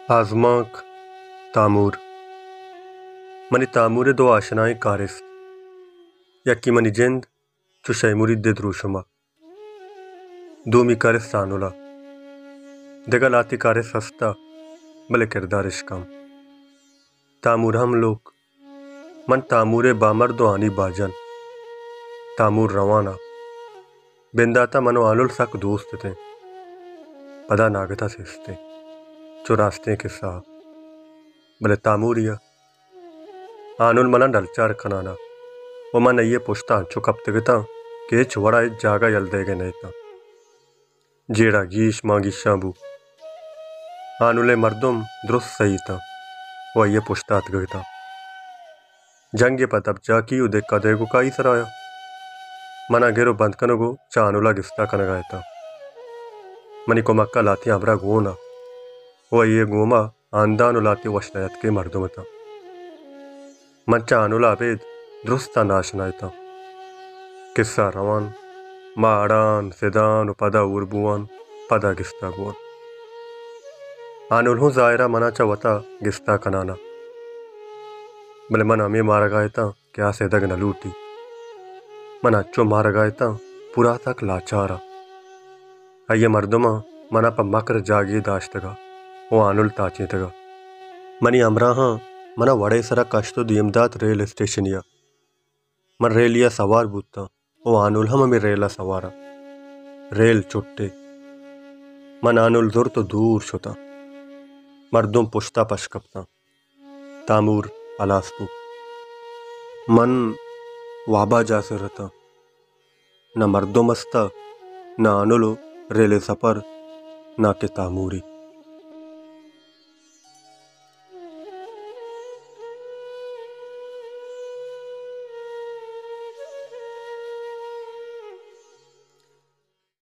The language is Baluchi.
آزمانک، تامور۔ منی تامور ءِ دو آشنائیں کارست۔ یکے منی جند چو شے مرید ءِ دروشم ءَ۔ دومی کارست آنل ءَ۔ دگہ لہتے کارست ہست ءَ، بلے کردار اش کم۔ تامور ہم لوگ۔ من تامور ءِ بامرد ءُ آنی باجن۔ تامور روان ءَ۔ بندات ءَ من ءُ آنل سک دوست اتیں۔ پدا ناگت ءَ سستیں۔ چو راستیں کسہ ءَ۔ بلے تاموری ءَ۔ آنل من ءَ ڈلچار کنان ءَ ءُ من آئی ءِ پشت ءَ انچو کپتگ اتاں کہ ہچ وڑ ءَ ہچ جاگہ یل دئیگ ءَ نہ اتاں۔ جیڑہ گیش ماں گیشاں بو۔ آنل ءِ مردم درست سہی اتاں ءُ آئی ءِ پشت ءَ اتکگ اتاں۔ جنگ ءِ پہ دپجاکی ءُ دکا دئیگکائی سرا ءَ من ءَ گر ءُ بند کنگ ءُ چہ آنل ءَ گستا کنگ ءَ اتاں۔ منی کمک ءَ لہتیں ہبرہ گون ءَ ءُ آئی ءِ گوما ہاندان ءُ لہتیں وش نیاتکیں مردم اتاں۔ من چہ آنل ءَ ابید درستاں ناشنا اتاں۔ کسہ روان، ما اڑان، سدان ءُ پدا ہور بوان، پدا گستا بوان۔ آنل ہوں ظاہر ءَ من ءَ چہ وتا گستا کنان ءَ۔ بلے من ہمے مارگ ءَ اتاں کہ آ سدگ نہ لوٹی۔ من انچو مارگ ءَ اتاں، پورا تک لاچار آں۔ آئی ءِ مردماں من ءَ پہ مکر جاگہے داشتگ ءُ آنل تاچینتگ۔ منی ہمراہاں من ءَ وڑے سرا کشت ءُ دیم دات ریل اسٹیشنے ءَ۔ من ریلے ءَ سوار بوتاں ءُ آنل ہم ہمے ریل ءَ سوار ءَ۔ ریل چٹے۔ من آنل زرت ءُ دور شتاں۔ مردم پشت ءَ پش کپتاں۔ تامور ہلاس بو۔ من واب ءَ جاسر اتاں۔ نہ مردم است ءَ، نہ آنل ءُ ریل ءِ سپر، نہ کہ تاموری۔